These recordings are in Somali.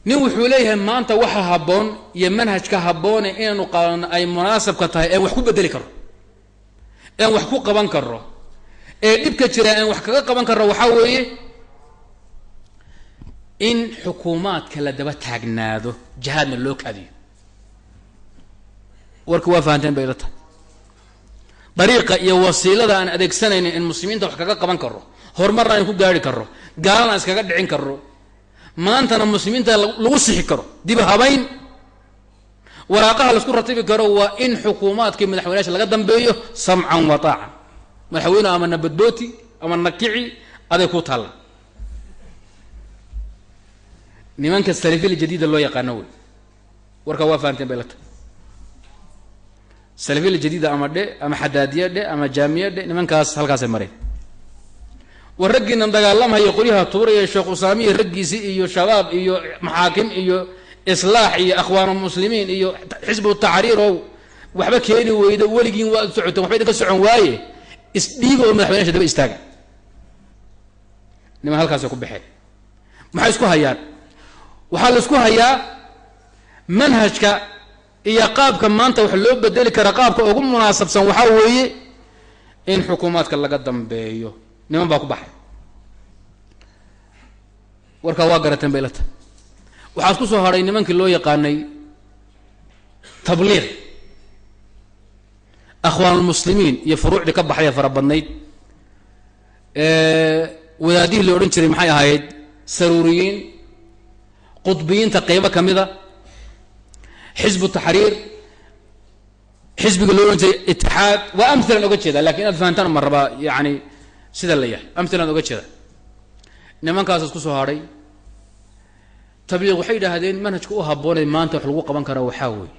Nin wuxuu leeyahay maanta waxa habboon iyo manhajka habboone inaanu qaadano ay munaasabka tahay een wax ku bedeli karo, een wax ku qaban karo, ee dhibka jira een wax kaga qaban karro, waxaa weeye in xukuumaadka la daba taagnaado, jihaadna loo kaadiyo. Warka waa fahanteen bay ila tahay. Dariiqa iyo wasiilada aan adeegsanaynin in muslimiinta wax kaga qaban karo, horumarna aan ku gaari karro, gaalana aan iskaga dhicin karro, maantana muslimiinta lagu sixi karo, dib habayn waraaqaha laisku ratibi karo, waa in xukuumaadkii madaxweynayaasha laga dambeeyo samcan wa taacan. Madaxweyne ama na badbooti ama na kici, aday ku taalla. Nimanka salafiyal jadiida loo yaqaano wey. Warkaa waa fahanteen bay la tahay. Salafiyal jadiida ama dhe ama xadaadiye dhe ama jaamiye dhe, nimankaas halkaasay mareen. War raggiinan dagaalamhaya, qolyaha tuuraya, Sheekh Usaamiya raggiisi iyo shabaab iyo maxaakim iyo islaax iyo akhwaanulmuslimiin iyo xisbu taxriir oo waxba keeni weyda, weligiin waa socoteen, waxba idinka socon waaye, isdhiiba oo madaxweynaasha daba istaaga. Niman halkaasay ku baxeen. Maxay isku hayaan? Waxaa la isku hayaa manhajka iyo qaabka maanta wax loo bedeli kara. Qaabka ugu munaasabsan waxaa weeye in xukuumaadka laga dambeeyo. Niman baa ku baxay. Warkaa waa garateen bay la tahay. Waxaa isku soo hadhay nimankii loo yaqaanay tabliiq, akhwaanulmuslimiin iyo furuucdii ka baxday fara badnayd, wadaadihii la odhan jiray maxay ahayd, saruuriyiin, qudbiyiinta qeybo ka mida, xisbu taxriir, xisbiga loo odhan jiray itixaad. Waa amhilan oga jeeda, lakin inaad fahantaan ma rabaa, yani sida la yahay amhilan oga jeeda. Nimankaas isku soo hadhay tabliiq waxay yidhaahdeen manhajka u habboonay maanta wax lagu qaban karaa waxaa weeye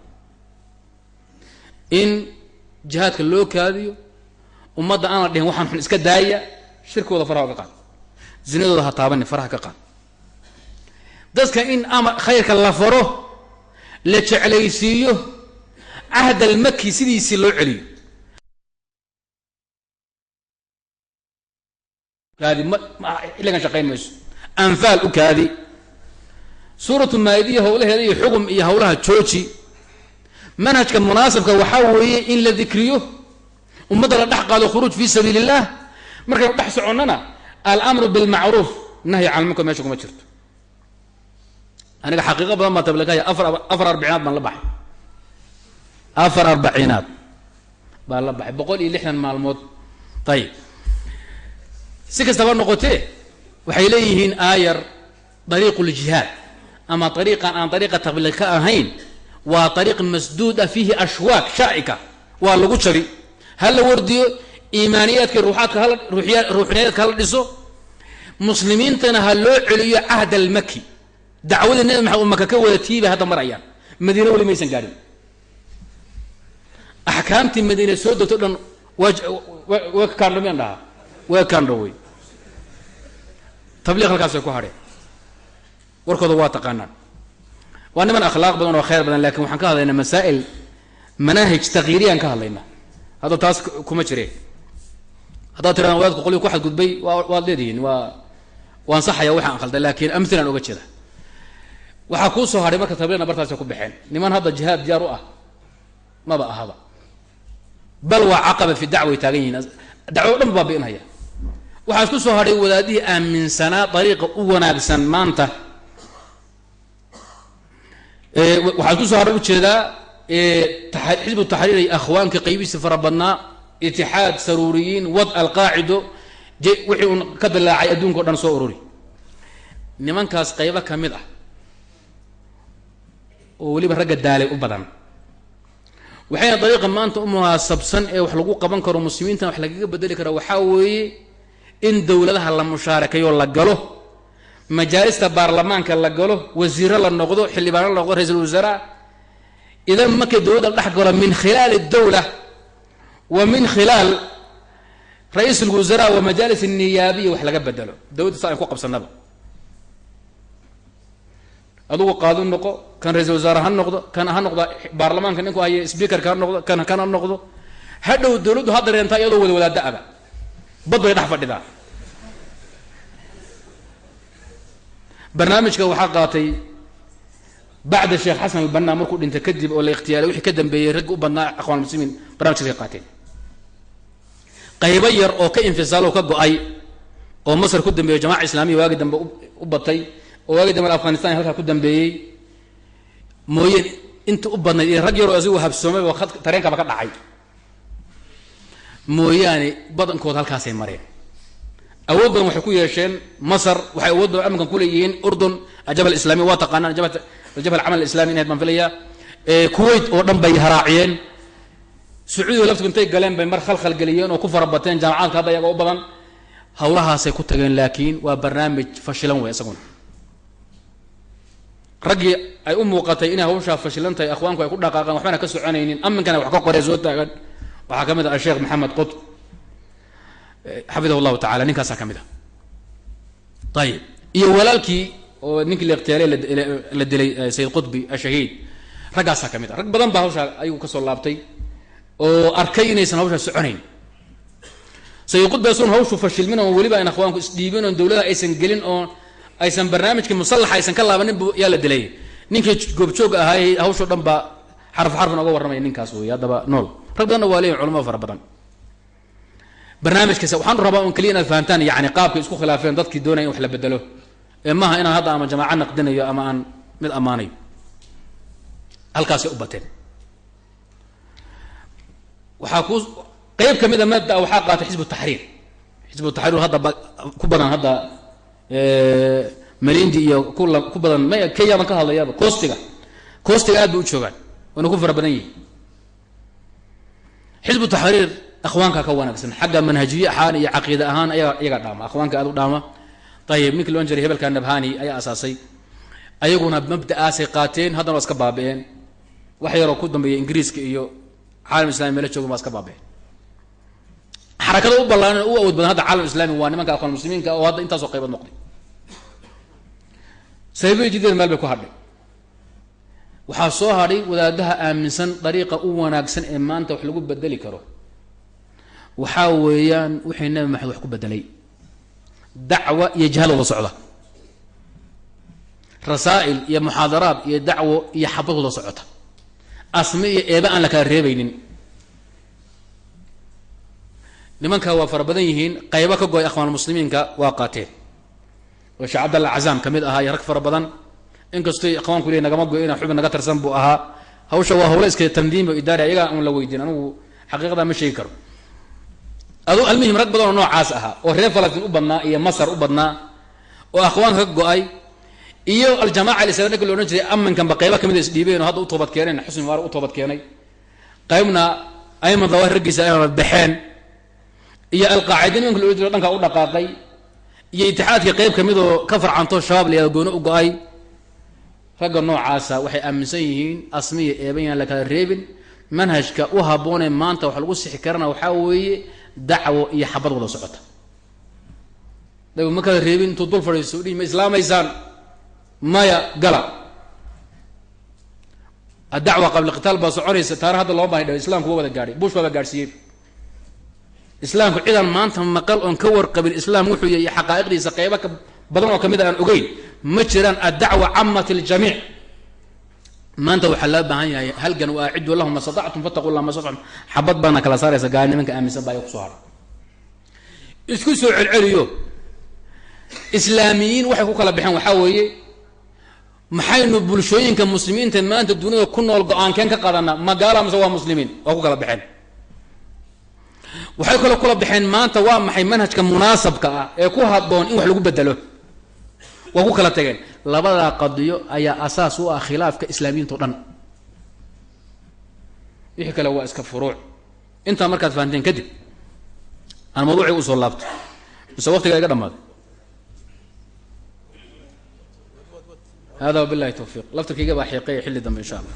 in jihaadka loo kaadiyo, ummadda aan la dhihin waxaan xun iska daaya, shirkooda faraha oga qaad, zinadooda ha taabani, faraha ka qaad, dadka in ama khayrka la faro, la jeclaysiiyo, cahd almaki sidiisii loo celiyo. Kaadi ma xilligan shaqayn mayso. Anfaal u kaadi, suuratu maa'idiya howlaheeda iyo xugum iyo howlaha jooji. Manhajka munaasabka waxaa weeye in la dikriyo, ummadda la dhex qaado, khuruuj fi sabiili illah. Markaynu dhex soconnana alamru bilmacruuf nahyi can lmunkar meesha kuma jirto. Aniga xaqiiqo badan baa tabliiqaya. Afar arbacinaad baan la baxay, 4 arbacinaad baan la baxay, 160 maalmood. Ayib, si kastaba noqotee, waxay leeyihiin aayar dariiqu ljihaad ama ariiqan aan ariiqa tabliiq ka ahayn waa ariiq masduud ah, fiihi ashwaak shaa'ika, waa lagu jabi. Ha la wardiyo iimaaniyaadka, ruuxaadka hala ruuxniyaadka hala dhiso, muslimiintana ha loo celiyo cahd almaki. Dacwadii Nabi Maxamed uu Maka ka wada tiibay hadda marayaan, Madiine weli maysan gaadhin. Axkaamtii Madiine soo degto dhan waa kaandho, miyaan dhahaa waa kaandho wey. Tabliiq halkaasay ku hadheen. Warkooda waa taqaanaan, waa niman akhlaaq badan oo khayr badan, lakin waxaan ka hadlaynaa masaa'il manaahij takyiiriyaan ka hadlaynaa hadda, taas kuma jireen. Haddaad tiradaan wadaadku qolyo ku xadgudbay, waad leedihiin, waa waan saxaya waxaan khalday, laakiin amhilan oga jeeda. Waxaa kuu soo hadhay marka tabliiqna bartaasay ku baxeen. Niman hadda jihaad diyaar u ah maba ahaba, bal waa caqaba fi dacway taagan yihiin, dacwo o dhan baabi'inhaya. Waxaa isku soo hadhay wadaadihii aaminsanaa dariiqa u wanaagsan maanta. Waxaa isku soo hadhay ujeedaa xisbu taxriir iyo akhwaanka qaybihiisi fara badnaa, itixaad, saruuriyiin, wad alqaacido, wixii uun ka dilaacay adduunka o dhan soo ururi. Nimankaas qaybo ka mid ah oo weliba ragga daalay u badan waxayna dariiqa maanta u munaasabsan ee wax lagu qaban karo, muslimiintana wax lagaga bedeli karo, waxaa weeye in dowladaha la mushaarakayo, la galo majaalista baarlamaanka, la galo wasiiro, la noqdo xildhibaano, la noqdo ra-iisul wasaaraa. Idan markay dowladda la dhex galo min khilaali dawla wa min khilaal ra-iis lwasaraa wa majaalis niyaabiya wax laga bedelo, dowladda sa an ku qabsanaba, adugu qaadi noqo, kan ra-isul wasaare ha noqdo, kan ha noqdo baarlamaanka ninku haya speakerka ha noqdo, kan kan ha noqdo. Hadhow dowladdu ha dareentaa iyadoo wada wadaada-aba bad bay dhex fadhidaa. Barnaamijka waxaa qaatay Bacda Sheekh Xasan Albanna markuu dhintay kadib oo la ikhtiyaalay, wixii ka dambeeyey rag u badnaa Akhwaan Muslimiin barnamijkaasay qaateen. Qaybo yar oo ka infisaalo ka go-ay oo Masar ku dambeeyey, Jamaca Islaamiya waagi dambe u batay, oo waagi dambe Afghanistan halkaa ku dambeeyey mooyeen, inta u badnayd iyo rag yaroo asigu habsoomay oo khad tareenkaba ka dhacay mooyaane, badankood halkaasay mareen. Awood badan waxay ku yeesheen Masar, waxay awood badan amankan kuleeyihiin Urdun, aljabha alislamiya waa taqaanaan, aljabha alcamal alislami inayd baan filayaa. Kuwait oo dhan bay haraaciyeen. Sacuudiga laftigu intay galeen bay mar khalkhal geliyeen oo ku farabateen jaamacaadka hadda iyaga u badan, hawlahaasay ku tageen. Laakiin waa barnaamij fashilan wey isaguna. Raggii ay u muuqatay inay hawshaa fashilan tahay, akhwaanku ay ku dhaqaaqeen, waxbana ka soconaynin, aminkana wax ka qoree soo taagan, waxaa ka mid ah Asheekh Maxamed Qutb xafidahu llahu tacala, ninkaasaa ka mid ah. Ayib, iyo walaalkii oo ninkii la ikhtiyaalay la dilay, Sayid Qutbi ashahiid, raggaasaa ka mid ah. Rag badan baa hawshaa ayagu kasoo laabtay oo arkay inaysan hawshaa soconayn. Sayid Qutbi asuun hawshu fashilmin oo weliba ayn akhwaanku isdhiibin oon dawlada aysan gelin oo aysan barnaamijkii musalaxa aysan ka laabanin bu yaa la dilay. Ninkii goobjoog ahaay hawshoo dhan baa xarf xarfan oga warramaya ninkaas wey haddaba nool. Rag badanna waa leeyihin, culamo fara badan. Barnaamijkaas waxaan rabaa un keliya inaad fahantaan, yani qaabkay isku khilaafeen dadkii doonaya in wax la bedelo, ee maaha inaan hadda ama jamaaco naqdinayo ama aan mid ammaanayo. Halkaasay u bateen. Waxaa ku qeyb ka mid a mabdaa waxaa qaatay Xisbu Taxriir. Xisbu Taxriir hadda ku badan hadda Malindi iyo ku badan m Kenya baan ka hadlayaaba, coastiga aad bay u joogaan, wayna ku fara badan yihin. Xisbu Taxriir akhwaanka ka wanaagsan xagga manhajiye ahaan iyo caqiide ahaan, ayaga dhaama akhwaanka aad u dhaama. Ayib, ninkii loon jiray hebelka Nabhani ayaa asaasay, ayaguna mabda'aasay qaateen, haddana waa iska baabi'een. Wax yaroo ku dambeeya Ingiriiska iyo caalam islami meelo joogan baa iska baabi'een. Xarakada u ballaaran u awood badan hadda caalam islami waa nimanka Akhwaan Muslimiinka oo hadda intaasoo qaybood noqday. Sahiibadii jiddeed meel bay ku hadhay. Waxaa soo hadhay wadaadaha aaminsan dariiqa u wanaagsan ee maanta wax lagu bedeli karo waxaa weeyaan wixii Nabi Maxamed wax ku bedelay, dacwa iyo jihaad wada socda, rasaa'il iyo muxaadaraad iyo dacwo iyo xabad wada socota, asmi iyo eeba aan la kala reebaynin. Nimanka waa fara badan yihiin, qaybo ka goy Akhwaan Muslimiinka waa qaateen oo Sheekh Cabdalla Cazaam ka mid ahaa iyo rag fara badan, inkastoo ikhwaanku leey nagama go-ina, xubin naga tarsan buu ahaa. Hawsha waa hawlo iska tandiim o idaari, ayagaa un la weydiin, anigu xaqiiqada ma sheegi karo. Adu almuhim, rag badan oo noocaas ahaa oo reer Falastiin u badnaa iyo Masar u badnaa oo akhwaanka ka go-ay iyo Aljamaca Alislami ninka la odhan jiray, aminkanba qaybo kamid a isdhiibeen oo hadda u toobad keeneen, Xusni Mubaarak u toobad keenay, qaybna Ayman Dawaahir raggiisa ayna baxeen, iyo Alqaacida nimanka la odhan jiray dhankaa u dhaqaaqay, iyo itixaadka qayb kamid oo ka farcanto Shabaab la yahado gooni u go-ay. Ragga noocaasa waxay aaminsan yihiin asmiya eeban yaan la kala reebin. Manhajka u habboonee maanta wax lagu sixi karana waxaa weeye dacwo iyo xabad wada socota. Dagu ma kala reebin, intuu dul fadhiisto dhihi ma islaamaysaan, maya gala, addacwa qabla qitaal baa soconaysa. Taana hadda loo baahay, Islamku waa wada gaadhay, Bush baaba gaadhsiiyey Islaamku. Cidaan maanta maqal oon ka warqabin Islaam wuxuu yahay xaqaa'iqdiisa qaybo ka badan oo kamid a aan ogeyn ma jiraan. Addacwa camat iljamiic. Maanta waxaa loo baahan yahay halgan, wa aciduu lahum ma statactum fataqu llah ma statactum. Xabad baana kala saaraysa gaali nimanka aaminsan baa kusoo hadha. Isku soo celceliyo, islaamiyiin waxay ku kala baxeen waxaa weeye maxaynu bulshooyinka muslimiinta maanta dunida ku nool go-aankeen ka qaadanaa, ma gaala mise waa muslimiin? Waa ku kala baxeen. Waxay kaloo kula baxeen maanta waa maxay manhajka munaasabka ah ee ku habboon in wax lagu bedelo? Waa ku kala tageen. Labadaa qadiyo ayaa asaas u ah khilaafka islaamiyiinta o dhan, wixii kale waa iska furuuc. Intaa markaad fahanteen kadib aan mawduucii usoo laabto, mise waqtiga iga dhamaaday. Hada wabillahi tawfiiq. Laftirkayga baa xiiqeeya xilli dambe insha Allah.